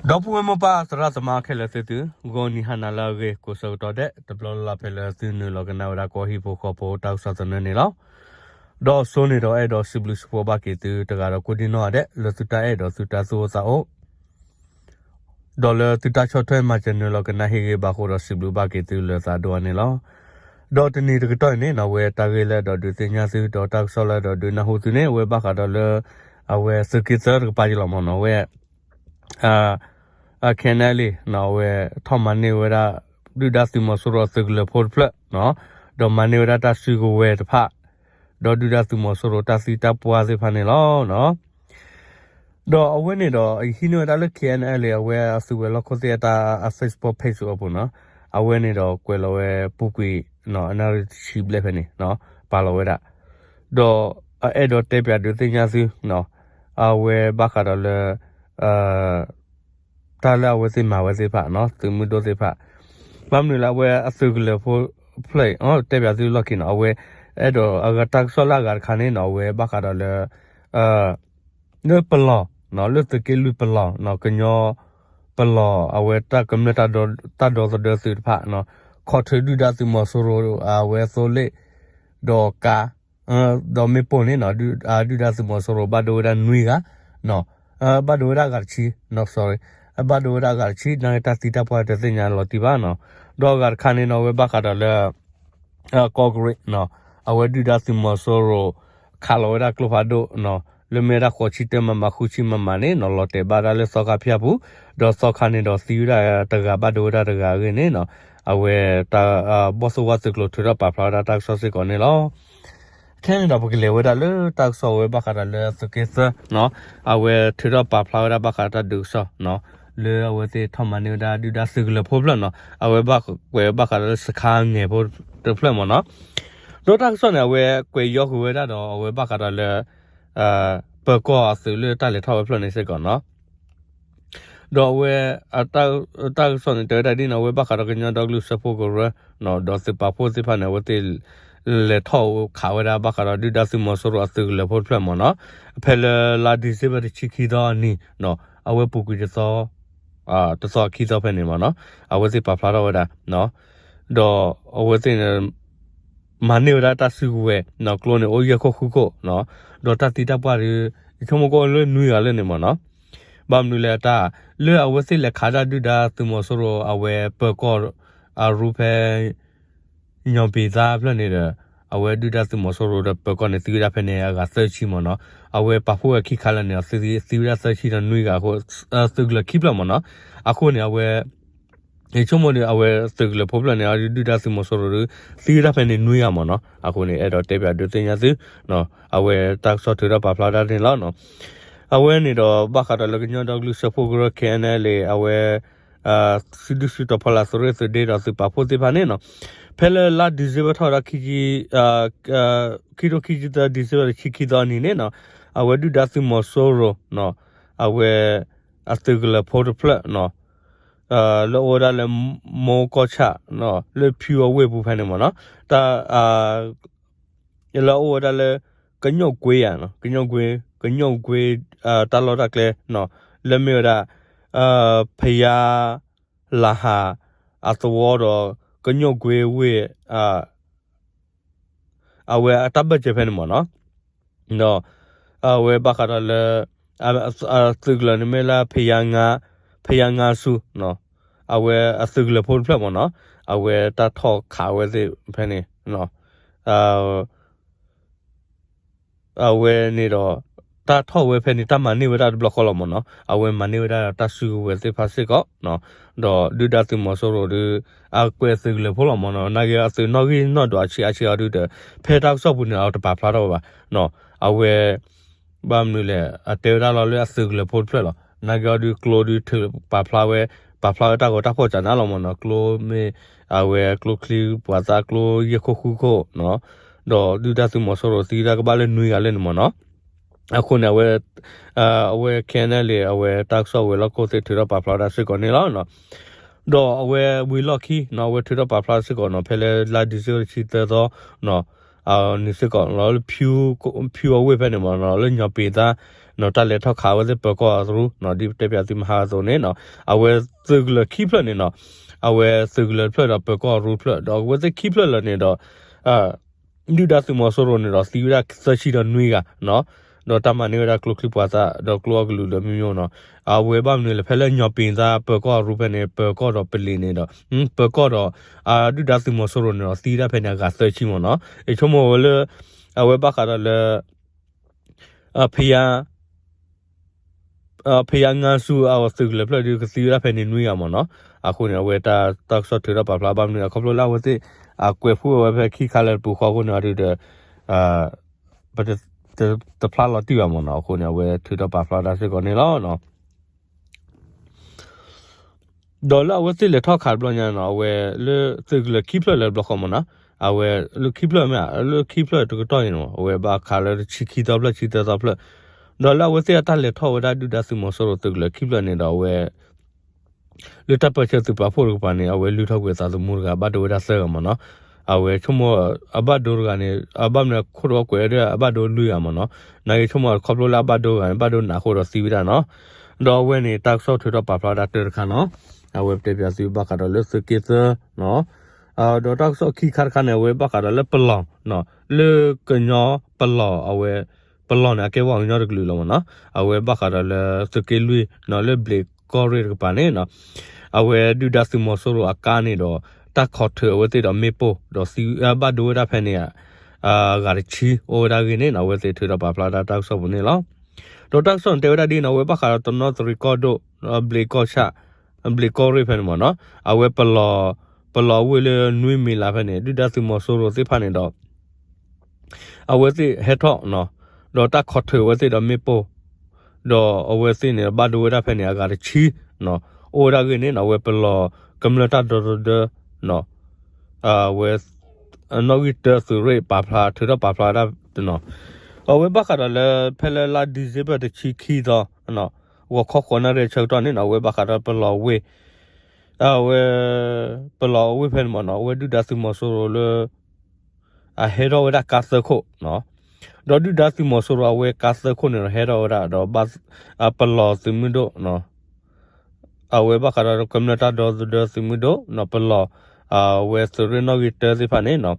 ဒီပုၢ်ဝဲၢ်မိၢ်ပၢ်သရၣ်သမါခဲလၢာ်သ့ၣ်သု, ဂီၤနံၤဟါနၤလၢအဂ့ၤ ကိးဆၢကတီၢ်ဒဲး တဘျီလၢ်လၢ်ဖဲလၢသုနုာ်လီၤကနၣ်ဝဲဒၣ်ကီၢ်ဟံၣ်ဖိဃီဖိတၢ်ကစီၣ်သနၢၣ်န့ၣ်လီၤ. ဒီးစိန့ၣ်ဒီးအဲၣ်ဒိးစံးဘျုးစံးဖှိၣ်ဘၣ်က့ၤသုတဂၤဒီးကိးဒံနီၢ်ဂၤဒဲး လၢသုတၢ်အဲၣ်ဒီးသုတၢ်သူၣ်အိၣ်သးအိၣ် ဒီးလၢသုတၢ်ဆီၣ်ထွဲမၤစၢၤနုာ်လီၤကနၣ်ဟ့ၣ်ဂ့ၤဘၣ်ဃိဒီး စံးဘျုးဘၣ်က့ၤသုလၢသးဒိၣ်အါန့ၣ်လီၤ. ဒီးတနံၤတကတီၢ်အံၤန့ၣ်နီၣ် အဝဲတၢ်ဂ့ၢ်လၢအဲၣ်ဒိးဒုးသ့ၣ်ညါသု ဒီးတၢ်ကစီၣ်လၢအဲၣ်ဒိးဒုးနၢ်ဟူသုန့ၣ် အဝဲဘၣ်ဃးဒီးလၢ အဝဲသုးက့သၢတကပၤကလီၤမ့ၢ်နီၣ် အဝဲ KNLA အဝဲထီၣ်မၤန့ၢ်ဝဲဒၣ် ဒုၣ်ဒါသုးမီၤစိရိၤအသုးကလၢၤဖိတဖျၢၣ်, ဒီးမၤန့ၢ်ဝဲဒၣ်တၢ်စုကဝဲၤတဖၣ်, ဒီးဒုၣ်ဒါသုးမီၤစိရိၤတၢ်သံတၢ်ပှၢ်သ့ၣ်တဖၣ်န့ၣ်လီၤ. ဒီးအဝဲန့ၣ်ဒီး ယဟံးန့ၢ်ဝဲဒၣ်လၢ KNLA အဝဲအသုးဝဲၤလီၢ်ခိၣ်သ့ၣ်အတၢ် Facebook page အပူၤနီၣ်, အဝဲန့ၣ်ဒီးကွဲးလီၤဝဲပူၤကွံာ် အနၣ်ရံၣ်တဆံဘျဲၣ်ဖဲန့ၣ် ပာ်လီၤဝဲဒၣ်, ဒီးအအဲၣ်ဒိးတဲပၠးဒုးသ့ၣ်ညါသု အဝဲဘၣ်ဃးဒီးလၢ တၢ်လၢအဝဲသ့ၣ်မၤဝဲသ့ၣ်တဖၣ်နီၣ် သုးမုၢ်ဒိၣ်သ့ၣ်တဖၣ်, ဘၣ်မနုၤလၢအဝဲအသုးကလၢၤဖိဖျၢၣ်အံၤ တဲပၠးသုလီၢ်ခံနီၣ် အဝဲ အဲၣ်ဒိးအဂၤတၢ်ကစီၣ်လၢအဂၤတခါန့ၣ်နီၣ် အဝဲဘၣ်ဃးဒီးလၢ လၢပလီၢ် လၢသုးက့လွံၢ်ပလီၢ် ကညီပလီၢ် အဝဲတၢ်ကမျၢၢ်တၢ်ဒီသဒၢသုးတဖၣ် ခီၣ်ထုးဒုၣ်ဒါသုးမီၤစိရိၤ အဝဲသိလ့ၣ် ဒီးကါ ဒီးမ့ၣ်ပိၢ်န့ၣ် ဒုၣ်ဒါသုးမီၤစိရိၤဘၣ်ဒိဝဲဒၣ်နွံဂၤ ဘၣ်ဒိဝဲဒၣ်အဂၤတဆံ ဘၣ်ဒိဝဲဒၣ်အဂၤတဆံ နာ်က့တၢ်သံတၢ်ပှၢ်တသ့ၣ်ညါလီၤတံၢ်ဘၣ်နီၣ်, ဒီးအဂၤတခါန့ၣ်နီၣ် အဝဲဘၣ်ဃးဒီးလၢ ကီၢ်ကရ့ၣ် အဝဲဒုၣ်ဒါသုးမီၤစိရိၤ ခးလီၤဝဲဒၣ်ကျိဖးဒိၣ် လၢမ့ၢ်ဝဲဒၣ်ဃိးဆံတၢမမ ဃုဆံမမန့ၣ်နီၣ် လီၤတဲာ်ဘၣ်ဒၣ်လၢသီခါဖၠၣ်ပူၤ, ဒီးသီခါန့ၣ်ဒီးသံဝဲဒၣ်တဂၤဘၣ်ဒိဝဲဒၣ်တဂၤအဂ့ၢ်န့ၣ်နီၣ်, အဝဲ ဘီၣ်သိၣ်ဝါသုးကျိၤထုးထီၣ်ပာ်ဖျါဝဲဒၣ်တၢ်ကစီၣ်စ့ၢ်ကီးန့ၣ်လီၤ. ခဲန့ၣ်ဒီးပကလဲၤဝဲဒၣ်လၢတၢ်ကစီၣ်ဝဲဘၣ်ဃးဒီးလၢသုးက့သၢ အဝဲထုးထီၣ်ပာ်ဖျါဝဲဒၣ်ဘၣ်ဃးဒီးတၢ်ဒုးကစီၣ် လၢအဝဲသ့ၣ်ထီၣ်မၤန့ၢ်ဝဲဒၣ်ဒုၣ်ဒါသုးကလၢၤဖိတဖျၢၣ်နီၣ်, အဝဲဘၣ်ကွဲးဘၣ်ဃးဒီးလၢစခါငဲၤဖိတဖျၢၣ်မ့ၢ်နီၣ်, ဒီးတၢ်ကစီၣ်န့ၣ် အဝဲကွဲးယီဃုာ်ဝဲဒၣ်ဒီးအဝဲဘၣ်ဃးဒီးလၢ ပၢၤကီၢ်အသုးလၢတၢ်လဲၤထီၣ်ဝဲဖျၢၣ်န့ၣ်စ့ၢ်ကီးနီၣ် ဒီးအဝဲ တၢ်ကစီၣ်န့ၣ် တဲဝဲဒၣ်ဒ်န့ၣ် အဝဲဘၣ်ဃးဒီးကညီဒီကလုာ်စၢဖှိၣ်ကရၢ ဒီးသုးပာ်ဖှိၣ်သ့ၣ်တဖၣ်န့ၣ် အဝဲသ့ၣ် လဲၤထီၣ်ခးဝဲဒၣ်ဘၣ်ဃးဒီးဒုၣ်ဒါသုးမီၤစိရိၤအသုးကလၢၤဖိတဖျၢၣ်မ့ၢ်နီၣ်, ဖဲလၢလါ December တဆံခံသီအနံၤ အဝဲပူၤကွံာ်တသီ တသီခံသီဖဲန့ၣ်မ့ၢ်နီၣ်, အဝဲသ့ၣ်ပာ်ဖျါထီၣ်ဝဲဒၣ် ဒီးအဝဲသ့ၣ်န့ၣ် မၤန့ၢ်ဝဲဒၣ်တၢ်စုကဝဲၤ ကျိန့ၣ်အိၣ်ယဲၢ်ခိၣ်ဃုခိၣ် ဒီးတၢ်သံတၢ်ပှၢ်ဒီး ယဆိကမိၣ်ကအိၣ်လၢနွံဂၤလၢန့ၣ်မ့ၢ်နီၣ်, ဘၣ်မနုၤလဲၣ်အတၢ် လၢအဝဲသ့ၣ်လဲၤခးဒၣ်ဒုၣ်ဒါသုးမီၤစိရိၤအဝဲပၢၤကီၢ် အရူဖဲ ညီၣ်ပ့ၤသါဖျၢၣ်န့ၣ်ဒီး အဝဲဒုၣ်ဒါသုးမီၤစိရိၤဒီးပၢၤကီၢ်န့ၣ် သံဝဲဒၣ်ဖဲန့ၣ် အဂၤသၢဆံမ့ၢ်နီၣ်, အဝဲပာ်ဖှိၣ်ဝဲခံခါလၢာ်န့ၣ် သံဝဲဒၣ်သၢဆံဒီးနွံဂၤအဃိ သုးကလၢၤခံဖျၢၣ်မ့ၢ်နီၣ်, အဃိန့ၣ် အဝဲ ယဆိကမိၣ်ဒီး အဝဲသုးကလၢၤဖိဖျၢၣ်န့ၣ် ဒုၣ်ဒါသုးမီၤစိရိၤဒီး သံဝဲဒၣ်ဖဲန့ၣ်နွံဂၤမ့ၢ်နီၣ်, အဃိန့ၣ် အဲၣ်ဒိးတဲပၠးဒုးသ့ၣ်ညါသု အဝဲတၢ်ကစီၣ်ထုးထီၣ်ပာ်ဖျါဒၣ်န့ၣ်လီၤ. အဝဲန့ၣ်ဒီးဘၣ်ဃးဒီးလၢကညီဒီကလုာ်စၢဖှိၣ်ကရၢ K N L A အဝဲ စုဒုၣ်စုတီၤဖီလာ်သုးရ့ၣ်သုးဒ့ဒီးသုးပာ်ဖှိၣ်သ့ၣ်တဖၣ်န့ၣ်နီၣ်, ဖဲလၢလါ December ထီၣ်ဝဲဒၣ် ခံထိခံဆံသၢ December တဆံခံသီအနံၤန့ၣ်နီၣ်, အဝဲဒုၣ်ဒါသုးမီၤစိရိၤ အဝဲ အသုးကလၢၤဖိတဖျၢၣ် လၢအိၣ်ဝဲဒၣ်လၢ မိၢ်ကီၢ်ဆၣ် လၢဖၠူအဝ့ၢ်ပူၤဖဲန့ၣ်မ့ၢ်နီၣ်, တၢ် လၢအိၣ်ဝဲဒၣ်လၢ ကညိၣ်ကွ့ယၤ ကညိၣ်ကွ့ ကညိၣ်ကွ့ တၢ်လီၢ်တၢ်ကျဲ လၢမ့ၢ်ဝဲဒၣ် ဖယါလၤဟး အသဝီဒီး ကညိၣ်ကွ့ဝ့ၢ် အဝဲအတၢ်ဘၢၣ်စၢၤဖဲန့ၣ်မ့ၢ်နီၣ်, ဒီး အဝဲဘၣ်ဃးဒီးလၢ အသုးကလၢၤန့ၣ်မ့ၢ်လၢ ဖယါငါ ဖယါငါဆူ အဝဲအသုးကလၢၤဖိတဖျၢၣ်မ့ၢ်နီၣ်, အဝဲတၢ်ထီၣ်ခးဝဲသ့ၣ်ဖဲန့ၣ် အဝဲန့ၣ်ဒီး တၢ်ထီၣ်ဝဲဖဲန့ၣ် တၢ်မၤန့ၢ်ဝဲဒၣ်တဘျီဃီလီၤမ့ၢ်နီၣ်, အဝဲမၤန့ၢ်ဝဲဒၣ်တၢ်စုကဝဲၤသ့ၣ်တဖၣ်စ့ၢ်ကီး, ဒီးဒုၣ်ဒါသုးမီၤစိရိၤဒီး အကွဲးသုးကလၢၤဖိလီၤမ့ၢ်နီၣ်, နာ်က့အသုးနီၣ်ဂံၢ်နီၣ်ဒွးဆံးအါဆံးအါဒုဒီး ဖဲတၢ်ကစီၣ်ပူၤန့ၣ် အတပာ်ဖျါထီၣ်ဝဲဘၣ်, အဝဲ ဘၣ်မနုၤလဲၣ် အတဲဝဲဒၣ်လီၤလၢအသုးကလၢၤဖိတဖျၢၣ်လီၤ, နာ်က့အီၤဒုကျိဒုထုးပာ်ဖျါဝဲ ပာ်ဖျါဝဲတၢ်ဂီၤတၢ်ဖီၣ်စးနါလီၤမ့ၢ်နီၣ်, ကျိမ့ၢ် အဝဲကျိချံပှၤသးကျိယဲၢ်ခိၣ်ဃုခိၣ် ဒီးဒုၣ်ဒါသုးမီၤစိရိၤသံဝဲဒၣ်ကဘၣ်လၢနွံဂၤလၢန့ၣ်မ့ၢ်နီၣ်, အဃိန့ၣ် အဝဲ အဝဲ K N L A အဝဲတၢ်ကစီၣ်ဝဲၤလီၢ်ခိၣ်သ့ၣ်ထုးထီၣ်ပာ်ဖျါဝဲဒၣ်စ့ၢ်ကီးန့ၣ်လီၤ. ဒီးအဝဲဝံၤလီၢ်ခံနီၣ် အဝဲထုးထီၣ်ပာ်ဖျါစ့ၢ်ကီးနီၣ် ဖဲလၢလါ December တဆံသၢသီ န့ၣ်စ့ၢ်ကီးလီၤ လၢ ဖၠူအဝ့ၢ်ဖဲန့ၣ်မ့ၢ်နီၣ် လၢညီၣ်ပ့ၤသါ တၢ်လဲၤထီၣ်ခးအဝဲသ့ၣ်ပၢၤကီၢ်အရူ ဒ်တဲပၠးသုမဟါအသိးန့ၣ်နီၤ အဝဲသုးကလၢၤခံဖျၢၣ်န့ၣ်နီၤ အဝဲသုးကလၢၤတဖျၢၣ်ဒီးပၢၤကီၢ်အရူတဖျၢၣ် ဒီးအဝဲသ့ၣ်ခံဖျၢၣ်လၢာ်န့ၣ်ဒီး ဒုၣ်ဒါသုးမီၤစိရိၤန့ၣ်ဒီးသံဝဲဒၣ်သၢဆံဒီးနွံဂၤနီၤ ဒီးတၢ်မၤန့ၢ်ဝဲဒၣ်ကျိချံပှၤသၣ် ဒီးကျိအကလုာ်လၢမ့ၢ်မ့ၢ်နီၤ အဝဲဘၣ်မနုၤလဲၣ် ဖဲလၢညီပ့ၤသါပၢၤကီၢ်အရူဖဲန့ၣ် ပၢၤကီၢ်ဒီးပလံၤန့ၣ်ဒီး ပၢၤကီၢ်ဒီး ဒုၣ်ဒါသုးမီၤစိရိၤန့ၣ်ဒီးသံဝဲဒၣ်ဖဲန့ၣ်အဂၤသၢဆံမ့ၢ်နီၤ ယဆိကမိၣ်ဝဲလၢ အဝဲဘၣ်ဃးဒီးလၢ ဖယါ ဖယါငါဆူအသုးကလၢၤဖျၢၣ်ဒုးကသံဝဲဒၣ်ဖဲန့ၣ်နွံဂၤမ့ၢ်နီၤ အဃိန့ၣ် အဝဲတၢ်တၢ်ကစီၣ်ထုးထီၣ်ပာ်ဖျါဘၣ်မနုၤ ခီဖျိလၢအဝဲသ့ၣ် အကွဲးဖှိၣ်ဝဲဖဲခံခါလၢတပူၤဃီအဃိန့ၣ် အဒုးဒီး ပတဖျါလီၤတံၢ်ဘၣ်မ့ၢ်နီၤ အဃိန့ၣ် အဝဲထုးထီၣ်ပာ်ဖျါဒၣ်စ့ၢ်ကီးန့ၣ်လီၤ. ဒီးလၢအဝဲသ့ၣ်လဲၤထီၣ်ခးတဘျီညါနီၤ အဝဲလၢသုးကလၢၤခံဖျၢၣ်လၢတဘျီဃီမ့ၢ်နီၤ အဝဲလၢခံဖျၢၣ်မ့ၢ် လၢခံဖျၢၣ်တကတီၢ်အံၤန့ၣ် အဝဲဘၣ်ခးလၢတဆံခံသီဖျၢၣ် ဆံသၢသီဖျၢၣ် ဒီးလၢအဝဲသ့ၣ်အတၢ်လဲၤထီၣ်ဝဲဒၣ်ဒုၣ်ဒါသုးမီၤစိရိၤသုးကလၢၤခံဖျၢၣ်န့ၣ်ဒီးအဝဲ လၢတၢ်ပၢဆှၢသုးပာ်ဖှိၣ်တကပၤန့ၣ် အဝဲလုၢ်ထီၣ်ကွံာ်အသးသမူတဂၤ ဘၣ်ဒိဝဲဒၣ်သၢဂၤမ့ၢ်နီၤ အဝဲဆိကမိၣ် အဘၣ်ဒိတဂၤန့ၣ် အဘၣ်မနုၤခိၣ်တဝီကွဲးဒီးအဘၣ်ဒိလွံၢ်ဂၤမ့ၢ်နီၤ နာ်က့ဆိကမိၣ်ခီဖျိလၢအဘၣ်ဒိတဂၤန့ၣ် ဘၣ်ဒိနးအဃိဒီးသံဝဲဒၣ်နီၤ ဒီးအဝဲန့ၣ် တၢ်ကစီၣ်ထုးထီၣ်ပာ်ဖျါဝဲဒၣ်တၢတခါနီၤ အဝဲပတဲပၠးသုဘၣ်ဃးဒီးလၢသုးက့သၢ ဒီးတၢ်ကစီၣ်ခံခါတခါန့ၣ် အဝဲဘၣ်ဃးဒီးလၢပလီၢ် လၢကညီပလီၢ်အဝဲ ပလီၢ်န့ၣ် အကဲပှၤကညီတကလုာ်လီၤမ့ၢ်နီၤ အဝဲဘၣ်ဃးဒီးလၢသုးက့လွံၢ်နီၤ လၢဘျံးကီၢ်ရ့ၣ်တကပၤန့ၣ်နီၤ အဝဲဒုၣ်ဒါသုးမီၤစိရိၤအကါန့ၣ်ဒီး တၢ်ခိးထုးအဝဲသ့ၣ်ဒီးမ့ၣ်ပိၢ် ဒီးသံ ဘၣ်ဒိဝဲဒၣ်ဖဲန့ၣ် ဂၤတဆံအိၣ်ဝဲဒၣ်ဂ့ၢ်န့ၣ်နီၤ အဝဲသ့ၣ်ထုးထီၣ်ပာ်ဖျါဝဲဒၣ်တၢ်ကစီၣ်ပူၤန့ၣ်လီၤ. ဒီးတၢ်ကစီၣ်န့ၣ်တဲဝဲဒၣ်ဒ်နီၤ အဝဲဘၣ်ဃးဒီးတနီသရံၣ်ကီၢ်ဒိၣ် ဘျံးကီၢ်ဆၣ် ဘျံးကီၢ်ရ့ၣ်ဖဲန့ၣ်မ့ၢ်နီၤ အဝဲပလီၢ် ပလီၢ်အဝ့ၢ်လၢနွံမံၤလးဖဲန့ၣ် ဒုၣ်ဒါသုးမီၤစိရိၤသ့ၣ်တဖၣ်န့ၣ်ဒီး အဝဲသ့ၣ်ဟဲထီၣ်နီၤ ဒီးတၢ်ခိးထုးအဝဲသ့ၣ်ဒီးမ့ၣ်ပိၢ် ဒီးအဝဲသ့ၣ်န့ၣ် ဘၣ်ဒိဝဲဒၣ်ဖဲန့ၣ် အဂၤတဆံ အိၣ်ဝဲဒၣ်ဂ့ၢ်န့ၣ်နီၤ အဝဲပလီၢ်ကမျၢၢ်တၢ်ဒီသဒၢ အဝဲ နီၣ်ဂံၢ်တၢသုးရ့ၣ်ပာ်ဖျါ ထုးထီၣ်ပာ်ဖျါဝဲဒၣ်နီၤ အဝဲဘၣ်ဃးဒီးလၢဖဲလၢလါ December တဆံခံသီ ဂီၤခီဃိးနၣ်ရံၣ်အဆၢကတီၢ်န့ၣ်နီၤ အဝဲဘၣ်ဃးဒီးပလီၢ်ဝ့ၢ် အဝဲ ပလီၢ်အဝ့ၢ်ဖဲန့ၣ်မ့ၢ်နီၤ အဝဲဒုၣ်ဒါသုးမီၤစိရိၤလၢ အဟဲထီၣ်ဝဲဒၣ်ကါသၢခိၣ်နီၤ ဒီးဒုၣ်ဒါသုးမီၤစိရိၤအဝဲကါသၢခိၣ်န့ၣ်ဒီး ဟဲထီၣ်ဝဲဒၣ်ဒီး ပလီၢ်သုးမုၢ်ဒိၣ် အဝဲဘၣ်ဃးဒီးကမျၢၢ်တၢ်ဒီသဒၢသုးမုၢ်ဒိၣ်နီၤ ပလီၢ် အဝဲသုးရ့ၣ်နီၣ်ဂံၢ်တၢသ့ၣ်တဖၣ်န့ၣ်နီၤ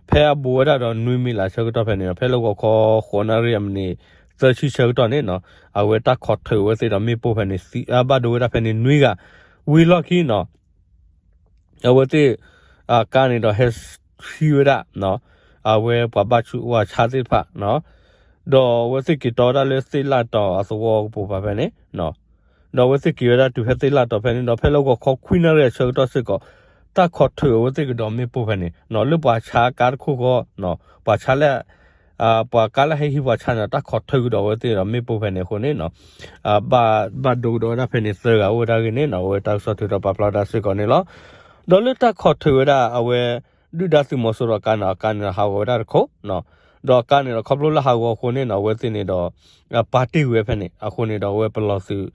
ဖဲအဘူးဝဲဒၣ်ဒီးနွံမံၤလးဆၢကတီၢ်ဖဲန့ၣ်နီၤ ဖဲလၢဂီၤခီဃိးနၣ်ရံၣ်အမံးနံးသၢဆံဆၢကတီၢ်န့ၣ်နီၤ အဝဲတၢ်ခိးထုးဝဲသ့ၣ်ဒီးမ့ၣ်ပိၢ်ဖဲန့ၣ် သံ ဘၣ်ဒိဝဲဒၣ်ဖဲန့ၣ်နွံဂၤ ဝံၤလီၢ်ခံနီၤ အဝဲသ့ၣ် ကါန့ၣ်ဒီးဟဲဆှံဝဲဒၣ် အဝဲပှၤဘၣ်ဆူးပှၤဆါသ့ၣ်တဖၣ် ဒီးအဝဲသ့ၣ်က့ၤတီဝဲဒၣ်လၢသ့ၣ်လၣ်တီၤအသဝီကပိာ်ပၤဖဲန့ၣ် ဒီးအဝဲသ့ၣ်က့ၤဝဲဒၣ်တုၤဖဲသ့ၣ်လၣ်တီၤဖဲန့ၣ်ဒီး ဖဲလၢဂီၤခီခွံနၣ်ရံၣ်အဆၢကတီၢ်စ့ၢ်ကီး တၢ်ခိးထုးအဝဲသ့ၣ်ကဒီးမ့ၣ်ပိၢ်ဖဲန့ၣ် လၢပှၤဆါကါတခိၣ်ဃီ ပှၤဆါလၢ ပှၤကါလၢဟဲဟံးပှၤဆါန့ၣ် တၢ်ခိးထုးကဒီးအဝဲသ့ၣ်ဒီးမ့ၣ်ပိၢ်ဖဲန့ၣ်အဃိန့ၣ် ဘၣ်ဒိကဒီးဝဲဒၣ်ဖဲန့ၣ်သၢဂၤအိၣ်ဝဲဒၣ်ဂ့ၢ်န့ၣ်နီၤ အဝဲတၢ်ကစီၣ်ထုးထီၣ်ပာ်ဖျါဝဲဒၣ်စ့ၢ်ကီးန့ၣ်လီၤ. ဒီးလၢတၢ်ခိးထုးဝဲဒၣ်အဝဲ ဒုၣ်ဒါသုးမီၤစိရိၤအကါန့ၣ် အကါန့ၣ်ဒီးဟးဂီၤဝဲဒၣ်တခိၣ် ဒီးအကါန့ၣ်ဒီးခီဖျိလၢဟးဂီၤအဃိန့ၣ်နီၤ အဝဲသ့ၣ်န့ၣ်ဒီး ပာ်တ့ၢ်ကွံာ်ဝဲဖဲန့ၣ် အဃိန့ၣ်ဒီးအဝဲပလီၢ်သုး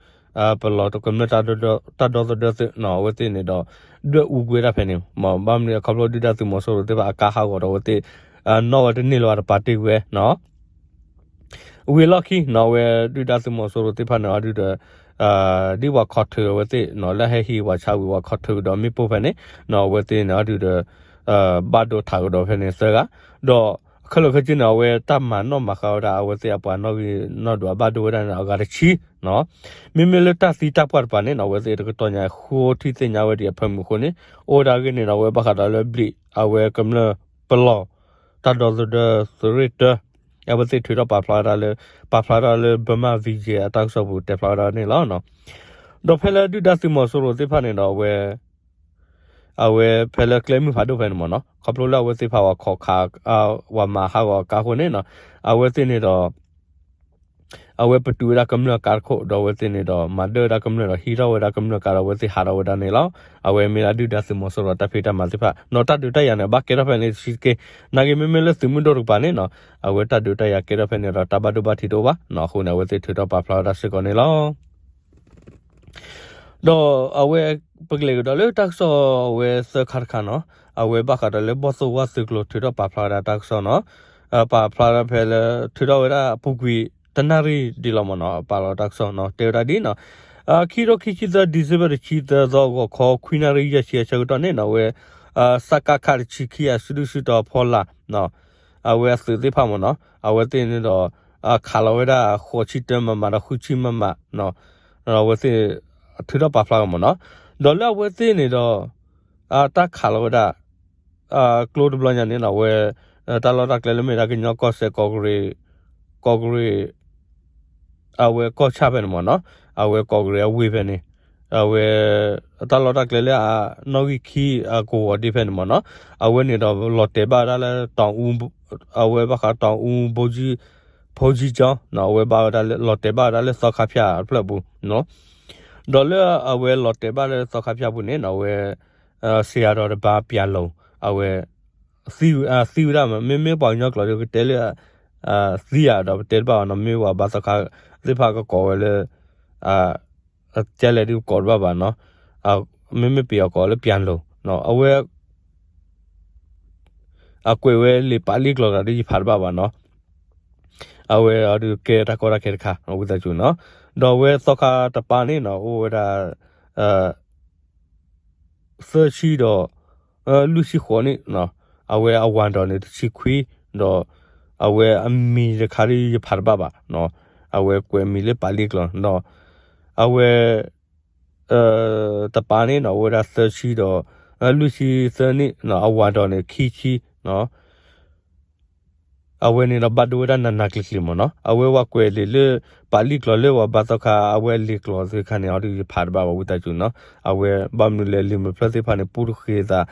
ပလီၢ်တကမျၢၢ်တၢ်ဒီသဒၢသုးနီၤ အဝဲသ့ၣ်န့ၣ်ဒီး ဒွဲၣ်အူကွံာ်ဝဲဒၣ်ဖဲန့ၣ် ဘၣ်မနုၤခီဖျိဒုၣ်ဒါသုးမီၤစိရိၤသ့ၣ်တဖၣ်အကါဟးဂီၤဒီးအဝဲသ့ၣ် နီၣ်ဝဲတန့ၢ်လၢၤဘၣ်ဒီးပာ်တ့ၢ်ကွံာ်ဝဲနီၤ ဝံၤလီၢ်ခံနီၤ အဝဲဒုၣ်ဒါသုးမီၤစိရိၤသ့ၣ်တဖၣ်န့ၣ် အဒုးဒီး ဒ်ပှၤခိးထုးအဝဲသ့ၣ်နီၤ လၢဟဲဟံးပှၤဆါဝံၤ ပှၤခိးထုးကဒီးမ့ၣ်ပိၢ်ဖဲန့ၣ်နီၤ အဝဲသ့ၣ်န့ၣ် အဒုးဒီး ဘၣ်ဒိထးကဒီးဖဲန့ၣ်သၢဂၤ ဒီးခဲလၢာ်ခဲဆ့န့ၣ် အဝဲတၢ်မၤနီၣ်မၤဃါဝဲဒၣ် အဝဲသ့ၣ်အပှၤနီၣ်ဂံၢ်နီၣ်ဒွးဘၣ်ဒိဝဲဒၣ်န့ၣ် အဂၤတဆံနီၤ မ့မ့ၢ်လၢတၢ်သံတၢ်ပှၢ်တပၤန့ၣ်နီၤ အဝဲသ့ၣ်တကတီၢ်ညါဃိထံသ့ၣ်ညါဝဲဒံးအဖၢမုၢ်အဃိန့ၣ် အိၣ်ဝဲဒၣ်ဂ့ၢ်န့ၣ်နီၤ အဝဲဘၣ်ဃးဒီးလၢဘျံး အဝဲကမျၢၢ် ပလီၢ် တၢ်ဒီသဒၢသုးရ့ၣ်တၢ အဝဲသ့ၣ်ထုးထီၣ်ပာ်ဖျါဝဲဒၣ်လၢ ပာ်ဖျါထီၣ်လၢ Burma Vision အတၢ်ကစီၣ်ပူၤတဲဖျါဝဲဒၣ်န့ၣ်လီၤ. ဒီးဖဲလၢဒုၣ်ဒါသုးမီၤစိရိၤသ့ၣ်တဖၣ်န့ၣ်ဒီးအဝဲ အဝဲဖဲလၢကျဲမုၢ်ဖးဒိၣ်ဖဲန့ၣ်မ့ၢ်နီၤ ခီဖျိလၢအဝဲသ့ၣ်တဖၣ်ပှၤခိးခး ပှၤမၤဟးဂီၤအကါအဃိန့ၣ်နီၤ အဝဲသ့ၣ်န့ၣ်ဒီး အဝဲပတုာ်ဝဲဒၣ်ကမျၢၢ်အကါတခိၣ် ဒီးအဝဲသ့ၣ်န့ၣ်ဒီး မၤဒၢဝဲဒၣ်ကမျၢၢ်ဒီးဟံးထီၣ်ဝဲဒၣ်ကမျၢၢ်ကါဒီးအဝဲသ့ၣ်ဟးထီၣ်ဝဲဒၣ်န့ၣ်လီၤ. အဝဲမ့ၢ်ဒၣ်ဒုၣ်ဒါသုးမီၤစိရိၤတၢ်ဖံးတၢ်မၤသ့ၣ်တဖၣ် နီၤတၢ်ဒုးတၢ်ယၤန့ၣ် ဘၣ်ကဲထီၣ်ဖဲန့ၣ်တဆံးတက့ၢ်. နာ်က့မ့မ့ၢ်လၢသုးမုၢ်ဒိၣ်တကပၤန့ၣ်နီၤ အဝဲတၢ်ဒုးတၢ်ယၤကဲထီၣ်ဖဲန့ၣ်ဒီးတၢ်ဘၣ်ဒိဘၣ်ထံးတအိၣ်ဘၣ်နီၤ အဃိန့ၣ် အဝဲသ့ၣ်ထုးထီၣ်ပာ်ဖျါဝဲဒၣ်စ့ၢ်ကီးန့ၣ်လီၤ. ဒီးအဝဲ ပကလဲၤကဒီးလၢတၢ်ကစီၣ်အဝဲသၢခါတခါနီၤ အဝဲဘၣ်ဃးဒီးလၢဘီၣ်သိၣ်ဝါသုးကျိၤထုးထီၣ်ပာ်ဖျါဝဲဒၣ်တၢ်ကစီၣ်နီၤ ပာ်ဖျါဖဲလၢထုးထီၣ်ဝဲဒၣ်အပူၤကွံာ် တနၣ်ရံၣ်ဒ်လီၤမ့ၢ်နီၤ ပာ်လီၤတၢ်ကစီၣ်နီၤ တဲဝဲဒၣ်ဒ်နီၤ ခံကထိခံဆံသၢ December တဆံသၢသီ ဂီၤခီခွံနၣ်ရံၣ်ယဲၢ်ဆံအဆၢကတီၢ်န့ၣ်နီၤ အဝဲ စကခ တဆံခံ အစုဒုၣ်စုတီၤဖီလာ် အဝဲအသုးသ့ၣ်တဖၣ်မ့ၢ်နီၤ အဝဲသ့ၣ်န့ၣ်ဒီး ခးလီၤဝဲဒၣ် ဃိးဆံတၢ မမ ဒီး ဃုဆံ မမ အဝဲသ့ၣ် ထုးထီၣ်ပာ်ဖျါက့ၤမ့ၢ်နီၤ ဒီးလၢအဝဲသ့ၣ်န့ၣ်ဒီး တၢ်ခးလီၤဝဲဒၣ် ကျိတဘျီညါန့ၣ်နီၤ အဝဲ တၢ်လီၢ်တၢ်ကျဲလၢမ့ၢ်ဒၣ်ကညီကီၢ်စဲၣ် ကီၢ်ကရ့ၣ် ကီၢ်ကရ့ၣ် အဝဲကီၢ်ဆၣ်ဖဲန့ၣ်မ့ၢ်နီၤ အဝဲကီၢ်ကရ့ၣ်အဝ့ၢ်ဖဲန့ၣ် အဝဲ တၢ်လီၢ်တၢ်ကျဲလၢအနီၣ်ဂံၢ်ခံအကဝီၤဒ့ဖဲန့ၣ်မ့ၢ်နီၤ အဝဲန့ၣ်ဒီးလီၤတဲာ်ဘၣ်ဝဲဒၣ်လၢ အဝဲဘၣ်ဃးတီၤအူ ဖိကၠံကၠီ အဝဲဘၣ်ဝဲဒၣ်လီၤတဲာ်ဘၣ်ဝဲဒၣ်လၢသီခါဖၠၣ်အဖျၢၣ်ပူၤ ဒီးလၢအဝဲလီၤတဲာ်ဘၣ်လၢသီခါဖၠၣ်ပူၤန့ၣ်နီၤ အဝဲ စံးယၤဒီးတဘါပၠးလိၤ အဝဲ သံဝဲဒၣ်မး မ့မ့ၢ်ပှၤကညီကျိာ်ဒီးကတဲလၢ သံယၤဒီးပတဲတဘၣ်ဘၣ်နီၤ မ့ၢ်ပှၤဘါသီခါသ့ၣ်တဖၣ်ကကိးဝဲလၢ ကဲလဲၣ်ဒုးကိးတဘၣ်ဘၣ်နီၤ မ့မ့ၢ်ပယီၤကိးလၢပၠးလိၤ အဝဲ အကွဲးဝဲလံာ်ပာ်လံာ်ကျိာ်တဂၤဒီးယဖးတဘၣ်ဘၣ်နီၤ အဝဲအဒုးကဲတၢ်ကီတၢ်ခဲတခါ ဝံသးစူၤနီၤ ဒီးအဝဲသီခါတပၤန့ၣ်နီၤ အိၣ်ဝဲဒၣ် သၢဆံဒီး လွံၢ်ဆံဃိးန့ၣ် အဝဲအဝၤဒီးန့ၣ်တဆံခွံ ဒီး အဝဲအမံၤတခါဒီးယဖးတဘၣ်ဘၣ် အဝဲကွဲးမံၤလၢပာ်လံာ်ကျိာ် ဒီး အဝဲ တပၤန့ၣ်နီၤ အိၣ်ဝဲဒၣ်သၢဆံဒီး လွံၢ်ဆံသၢနံၣ် အဝၤဒီးန့ၣ်ခံဆံ အဝဲန့ၣ်ဒီးဘၣ်ဒိဝဲဒၣ်နးနးကျံၤကျံၤမ့ၢ်နီၤ အဝဲဝဲကွဲးလံာ်လၢ ပာ်လံာ်ကျိာ်လၢပှၤဘါသီခါ အဝဲလံာ်ကျိာ်သ့ၣ်တခါန့ၣ် အီၤဒုးယဖးတဘၣ်ဘၣ် ဝံသးစူၤနီၤ အဝဲဘၣ်မနုၤလဲၣ် လံာ်မဲာ်ဖျၢၣ်သ့ၣ်တဖၣ်န့ၣ် ပူတဃ့သး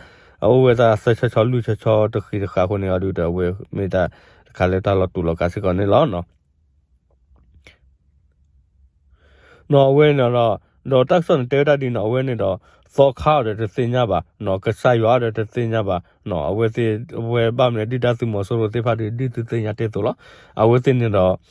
အအိၣ်ဝဲဒၣ်သၢဆီဆီလွံၢ်ဆီဆီတဃ့တဃာ်အဃိန့ၣ် အီၤဒုးဒီးအဝဲမ့ၢ်တၢ်တခါလၢတၢ်လီၤတူာ်လီၤကာ်စ့ၢ်ကီးန့ၣ်လီၤ. နီၤ အဝဲန့ၣ်ဒီး ဒီးတၢ်ကစီၣ်န့ၣ်တဲဝဲဒၣ်ဒ်နီၤ အဝဲန့ၣ်ဒီး သီခါအီၤဒီးတသ့ၣ်ညါဘၣ် နီၤ ကစၢ်ယွၤအီၤဒီးတသ့ၣ်ညါဘၣ် နီၤ အဝဲသ့ၣ် အဝဲဘၣ်မနုၤဒုၣ်ဒါသုးမီၤစိရိၤသ့ၣ်တဖၣ်ဒီး ဒ်သုသ့ၣ်ညါတ့ၢ်အသိးလီၤ. အဝဲသ့ၣ်န့ၣ်ဒီး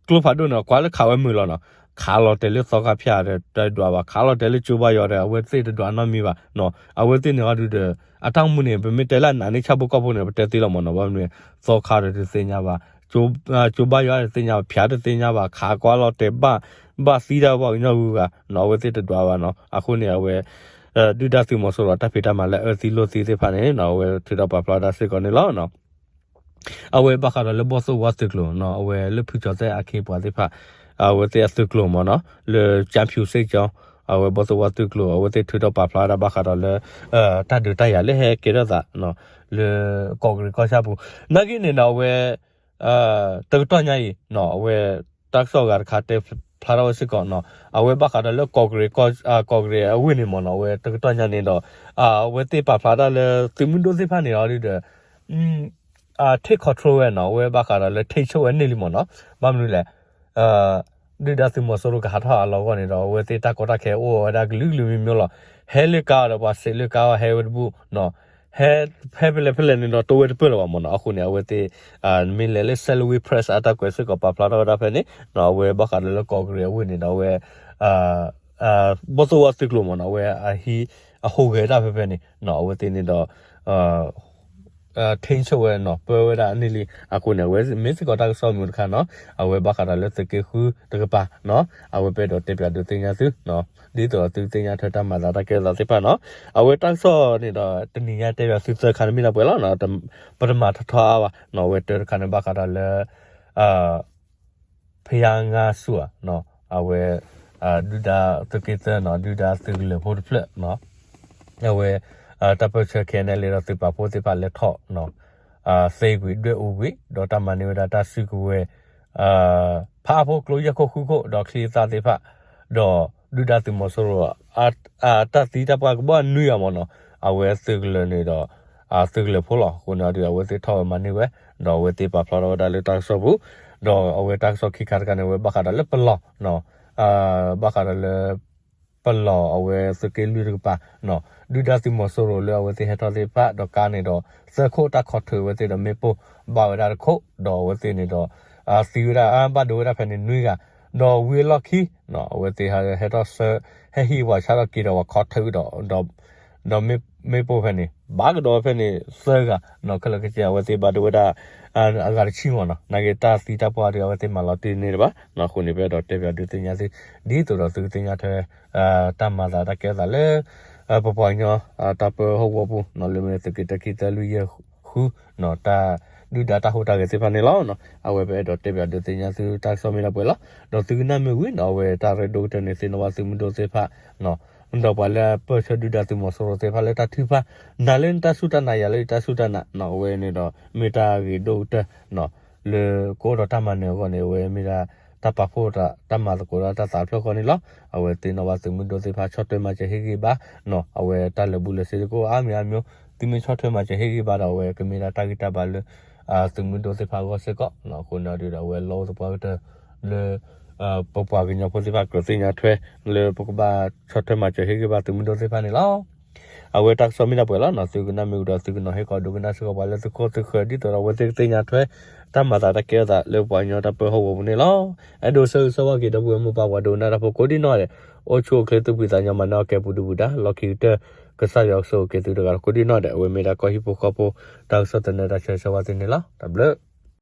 ကျိဖးဒိၣ်န့ၣ် ကွၢ်လၢခးဝဲမုာ်လီၤနီၤ ခးလီၤတဲာ်လၢသီခါဖၠၣ်ဒီးတဒွးဘၣ် ခးလီၤတဲာ်လၢကၠိဘါယွၤဒီး အဝဲသ့ၣ်တဒွးနီတမံၤဘၣ် နီၤ အဝဲသ့ၣ်န့ၣ်အီၤဒုးဒီး အတၢ်အိၣ်မူန့ၣ် ပမ့ၢ်တဲလၢအနးန့ၣ် ဆၣ်ဖိကီၢ်ဖိန့ၣ် ပတဲသ့လီၤမ့ၢ်နီၤ ဘၣ်မနုၤ သီခါဒီးတသ့ၣ်ညါဘၣ် ကၠိဘါယွၤတသ့ၣ်ညါဘၣ် ဖၠၣ်တသ့ၣ်ညါဘၣ် ခးကွၢ်လီၤတဲာ်ဘၣ် ဘၣ်သံတၢ်ပှၤကညီဂုၤဂၤ နီၤ အဝဲသ့ၣ်တဒွးဘၣ်နီၤ အဃိန့ၣ် အဝဲ ဒုၣ်ဒါသုးမီၤစိရိၤအတၢ်ဖံးတၢ်မၤလၢအအၢသံလိာ်သံသ့ၣ်တဖၣ်န့ၣ် နီၤ အဝဲထုးထီၣ်ပာ်ဖျါဒၣ်စ့ၢ်ကီးန့ၣ်လီၤ. အဝဲဘၣ်ဃးဒီးလၢဘီၣ်သိၣ်ဝါသုးကျိၤနီၤ အဝဲလၢဖုကၠီၤသဲၣ်အခ့အပှၤသ့ၣ်တဖၣ် အဝဲသ့ၣ်အသုးကျိၤမ့ၢ်နီၤ လၢကၠၣ်ဖၠူစ့ၣ်ကၠီ အဝဲဘီၣ်သိၣ်ဝါသုးကျိၤ အဝဲသ့ၣ်ထုးထီၣ်ပာ်ဖျါဝဲဒၣ်ဘၣ်ဃးဒီးလၢ တၢ်ဒုးတၢ်ယၤလၢဟဲကဲထီၣ်သး လၢကီၢ်ကရံၣ်ကီၢ်ဆၣ်ပူၤ နာ်က့န့ၣ်ဒီးအဝဲ တကတီၢ်ညါအံၤ အဝဲ တၢ်ကစီၣ်အဂၤတခါတဲဖျါထီၣ်ဝဲစ့ၢ်ကီးနီၤ အဝဲဘၣ်ဃးဒီးလၢကီၢ်ကရံၣ် ကီၢ်ကရံၣ်အဝ့ၢ်န့ၣ်မ့ၢ်နီၤ အဝဲတကတီၢ်ညါန့ၣ်ဒီး အဝဲသ့ၣ်ပာ်ဖျါတၢ်လၢ သုးမုၢ်ဒိၣ်သ့ၣ်တဖၣ်န့ၣ်အီၤဒုးဒီး take control ဝဲနီၤ အဝဲဘၣ်ဃးဒီးလၢ ထိန်းချုပ် ဝဲန့ၢ်လံမ့ၢ်နီၤ ဘၣ်မနုၤလဲၣ် ဒုၣ်ဒါသုးမီၤစိရိၤကဟးထီၣ်အလီၢ်အဂီၢ်န့ၣ်ဒီး အဝဲသ့ၣ်တၢ်ကီတၢ်ခဲအိၣ်ဝဲဒၣ်ကလုာ်ကလုာ်မံၤမံၤလီၤ ဟဲလၢကါအီၤဒီးပှၤစံးလၢကါအီၤဟဲဝဲတဘူၣ် ဟဲ ဟဲဖဲလဲၣ်ဖဲလဲၣ်န့ၣ်ဒီး တိဝဲတပၢၢ်လၢၤဘၣ်မ့ၢ်နီၤ အဃိန့ၣ် အဝဲသ့ၣ် မ့ၢ်လဲၤလၢ Salween Press အတၢ်ကွဲးစ့ၢ်ကီးပာ်ဖျါထီၣ်ဝဲဒၣ်ဖဲန့ၣ် အဝဲဘၣ်ဃးဒီးလၢကီၢ်ကရံၣ်အဝ့ၢ်န့ၣ်ဒီး အဝဲ ဘီၣ်သိၣ်ဝါသုးကျိၤမ့ၢ်နီၤ အဝဲအဟံး အဟူးဂဲၤတၢ်ဖဲဖဲန့ၣ် အဝဲသ့ၣ်န့ၣ်ဒီး ထိန်းချုပ် ဝဲနီၤ ပၢဝဲဒၣ်န့ၢ်လံ အဃိန့ၣ် အဝဲမ့ၢ်စ့ၢ်ကီးတၢ်ကစီၣ်မုာ်တခါနီၤ အဝဲဘၣ်ဃးဒီးလၢသုးက့ဃုတကပၤ အဝဲပအဲၣ်ဒိးတဲပၠးဒုးသ့ၣ်ညါသု ဒ်သိးသုသ့ၣ်ညါထွဲတၢ်မၤသးတၢ်ကဲထီၣ်သးသ့ၣ်တဖၣ်နီၤ အဝဲတၢ်ကစီၣ်န့ၣ်ဒီး တနံၤညါတဲပၠးသုသၢခါန့ၣ်မ့ၢ်ဒၣ်ပှဲၤလီၤ ပတမၤထီထီအါဘၣ်နီၤ အဝဲတၢတခါန့ၣ်ဘၣ်ဃးဒီးလၢ ဖယါငါဆူၣ်ဧါ အဝဲ ဒုၣ်ဒါသုးက့သၢနီၤ ဒုၣ်ဒါသုးကလၢၤဖိတဖျၢၣ်နီၤ အဝဲ တၢ်ပၢၢ်ဆၢ ခဲအံၤန့ၣ် လၢဒီးသုးပာ်ဖှိၣ်သ့ၣ်တဖၣ်လဲၤထီၣ် သ့ကွံာ်ဒွဲၣ်အူကွံာ် ဒီးတၢ်မၤန့ၢ်ဝဲဒၣ်တၢ်စုကဝဲၤ ဖးအါဖိကျိယဲၢ်ခိၣ်ဃုခိၣ် ဒီးချံအသၣ်သ့ၣ်တဖၣ် ဒီးဒုၣ်ဒါသုးမီၤစိရိၤ တၢ်သံတၢ်ပှၢ်ကဘီနွံဂၤမ့ၢ်နီၤ အဝဲသုးကလၢၤန့ၣ်ဒီး သုးကလၢၤဖိလီၤ အဃိန့ၣ်ဒီး အဝဲသ့ၣ်ထီၣ်ဝဲမၤန့ၢ်ဝဲ ဒီးအဝဲသ့ၣ်ပာ်ဖျါထီၣ်ဝဲဒၣ်လၢတၢ်ကစီၣ်ပူၤ ဒီးအဝဲတၢ်ကစီၣ်ခံခါတခါန့ၣ် အဝဲဘၣ်ဃးဒီးလၢပလီၢ် ဘၣ်ဃးဒီးလၢ ပလီၢ်အဝဲသုးက့လွံၢ်တကပၤ ဒုၣ်ဒါသုးမီၤစိရိၤလၢအဝဲသ့ၣ်ဟဲထီၣ်သ့ၣ်တဖၣ် ဒီးကါန့ၣ်ဒီး သၢခိၣ်တၢ်ခီၣ်ထၢၣ်အဝဲသ့ၣ်ဒီးမ့ၣ်ပိၢ်ဘၣ်ဝဲဒၣ်တခိၣ် ဒီးအဝဲသ့ၣ်န့ၣ်ဒီး သံဝဲဒၣ် ဘၣ်ဒိဝဲဒၣ်ဖဲန့ၣ်နွံဂၤ ဒီးဝံၤအလီၢ်ခံ အဝဲသ့ၣ်ဟဲထီၣ်ဆၢ ဟဲဟံးပှၤဆါထီၣ်က့ၤဒီးပှၤခီၣ်ထၢၣ်ဒီး ဒီးမ့ၢ် မ့ၣ်ပိၢ်ဖဲန့ၣ် ဘၣ်ကဒီးဝဲဖဲန့ၣ်သၢဂၤနီၤ ခဲလၢာ်ခဲဆ့ အဝဲသ့ၣ်ဘၣ်ဒိဝဲဒၣ် အဂၤတဆံမးနီၤ နာ်က့တၢ်သံတၢ်ပှၢ်ဒီး အဝဲသ့ၣ်မၤလီၤတံၢ်န့ၣ်တဘၣ်နီၤ အဃိန့ၣ် ပအဲၣ်ဒိးတဲပၠးဒုးသ့ၣ်ညါသု ဒ်သိးဒီးသုကသ့ၣ်ညါထွဲ တၢ်မၤသးတၢ်ကဲထီၣ်သးလၢ ပပှၤကညီ တၢ်ပၢဟီၣ်ကဝီၤပူၤနီၤ လၢမ့ၢ်သုးက့တၢ ခံ သၢ လွံၢ် ယဲၢ် ဃုနီၤ တၢ်ဒုၣ်ဒါတၢ်ဟူးတၢ်ဂဲၤသ့ၣ်တဖၣ်န့ၣ်လီၤ. အဝဲပအဲၣ်ဒိးတဲပၠးဒုးသ့ၣ်ညါသုတၢ်ကစီၣ်မ့ၢ်ဒၣ်ပှဲၤလီၤ. ဒီးသုကနၣ်မ့ၢ်ဝံၤနီၤ အဝဲတၢ်ရ့ဒိၣ်ကတၢၢ်န့ၣ် သ့ၣ်နီၣ်ဘၣ်သုးမုၢ်ဒိၣ်သ့ၣ်တဖၣ် ဒီးပှၤလၢပၢၢ်ဆၢဒုၣ်ဒါသုးမီၤစိရိၤသ့ၣ်တဖၣ်လၢတၢ်ထုကဖၣ် နၤလၢနတၢ်စူၢ်တၢ်နာ် ယၤလၢယတၢ်စူၢ်တၢ်နာ်နီၤ အဝဲန့ၣ်ဒီး မ့ၢ်တၢ်ဂ့ၤဒိၣ်ကတၢၢ်နီၤ လၢကအိၣ်ဒီးတၢ်မၤနၢၤအဂီၢ်န့ၣ် အဝဲမ့ၢ်ဒၣ် တၢ်ပာ်ဖှိၣ်တၢ် တၢ်မၤသကိးတၢ်သးတဖျၢၣ်ဃီန့ၣ်လီၤ. အဝဲသ့ၣ်နီၣ်ဘၣ်သုးမုၢ်ဒိၣ်သ့ၣ်တဖၣ် ဆီၣ်ထွဲမၤစၢၤဟ့ၣ်ဂံၢ်ဘါနီၤ အဝဲတၢ်လၢာ်ဘူၣ်လၢာ်စ့ကအိၣ်အါမံၤအါမံၤ သုမ့ၢ်ဆီၣ်ထွဲမၤစၢၤဟ့ၣ်ဂံၢ်ဘါဒီး အဝဲကမ့ၢ်ဒၣ်တၢ်ဂံၢ်တၢ်ဘါလၢ သုးမုၢ်ဒိၣ်သ့ၣ်တဖၣ်အဂီၢ်စ့ၢ်ကီးနီၤ အဃိန့ၣ်ဒီး အဝဲလီၢ်အိၣ်သပှၢ်ကတၢၢ်လၢ ပပှၤကညီဖိသ့ၣ်တဖၣ်ကြၢးသ့ၣ်ညါထွဲ လၢပကဘၣ်ဆီၣ်ထွဲမၤစၢၤဟ့ၣ်ဂံၢ်ဘါသုးမုၢ်ဒိၣ်သ့ၣ်တဖၣ်န့ၣ်လီၤ. အဝဲတၢ်ကစီၣ်မ့ၢ်ဒၣ်ပှဲၤလီၤနီၤ သုကနၣ်မ့ၢ်ဝံၤဒီး သုကနီၤဟ့ၣ်ကီးဒိကနၣ်စ့ၢ်ကီးပှၤလၢသုခိၣ်သုဃၢၤ ဒ်သိးဒီးအဝဲသ့ၣ်ကသ့ၣ်ညါထွဲ တၢ်မၤသးတၢ်ကဲထီၣ်သးလၢပပှၤကညီတၢ်ပၢဟီၣ်ကဝီၤပူၤန့ၣ်လီၤ. အဲၣ်ဒိးဆၢဂ့ၤဆၢဝါက့ၤဒီပုၢ်ဝဲၢ်မိၢ်ပၢ် ပှၤဒိကနၣ်တၢ်ဖိကိးဒံနီၢ်ဒဲး အိၣ်ဆူၣ်အိၣ်ချ့သူၣ်ဖှံသးညီ မၤနၢၤအီၣ်ကဲပူၤဒုပူၤဒါ လီၢ်ခံကတၢၢ် ကစၢ်ယွၤကဆိၣ်ဂ့ၤက့ၤသုတဂၤဒီးကိးဒံနီၢ်ဒဲး အဝဲမ့ၢ်ဒၣ်ကီၢ်ဟံၣ်ဖိဃီဖိ တၢ်ကစီၣ်သနၢၣ်တၢ်ဆၢဂ့ၤဆၢဝါသုန့ၣ်လီၤ. တၢ်ဘျုး